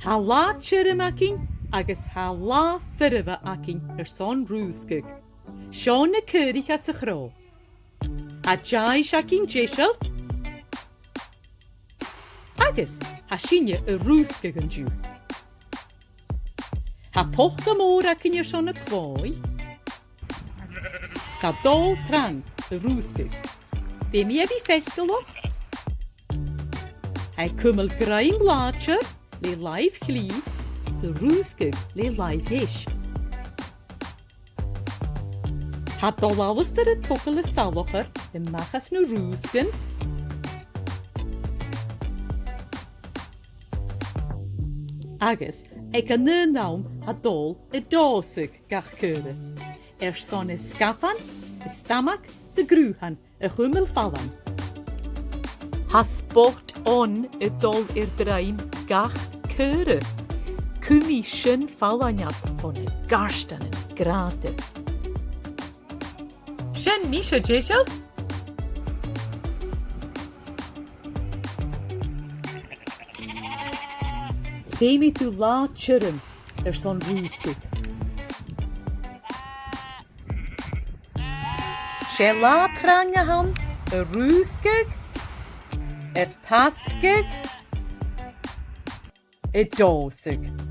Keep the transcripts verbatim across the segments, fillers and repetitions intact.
Tha latha tioram againn agus tha latha foirfe againn airson rùsgadh. Seo na caoraich anns a' chrò. Tha deamhais againn deiseil agus tha sinne a' rùsgadh an-diugh. Tha poca mòr againn airson a' chlòimh. 'S a' dol trang a' rùsgadh. Feumaidh e bhith faiceallach. Tha e a' cumail grèim làidir le làimh chlì 's a' rùsgadh le làimh dheis. Tha Dòmhnall Alasdair a' togail an salachar a-mach às na rùsgan. Agus aig an aon àm tha Dòmhnall a' dòsaigeadh gach caora airson an sgafann, an stamag 's an grùthan a chumail fallain. Tha spot fhonn a' dol air druim gach caora. Cumaidh sin fallain iad bho na gàirdeanan grànda. Sin mise deiseil. Feumaidh tu latha tioram airson rùsgadh. 'S e latha trang a th' ann a' rùsgadh, a' pasgadh, a' dòsaigeadh.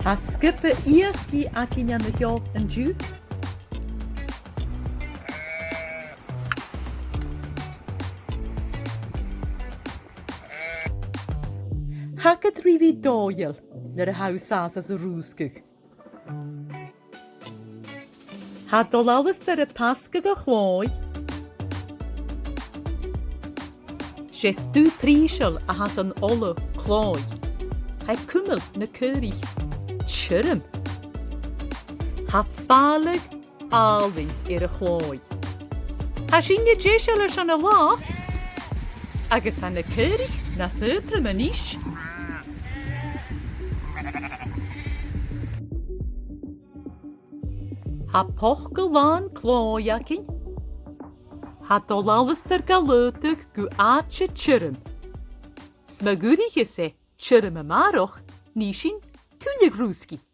Tha sgioba iasgaich againn an seo an-diugh. Tha agad ri bhith dòigheil nuair a tha thu an sàs anns an rùsgadh. Tha Dòmhnall Alasdair a' pasgadh a' chlòimh. 'S e stuth prìseil a th' anns an ola clòimh. Tha e a' cumail na caoraich tioram. Tha fàileadh àlainn air a' chlòimh. Tha sinne deiseil airson an latha, agus tha na caoraich nas aotruime a-nis. Tha poca làn clòimh againn. Tha Dòmhnall Alasdair ga laghadh gu àite tioram. 'S ma dh'fhuiricheas e tioram a-màireach, nì sinn tuilleadh rùsgaidh.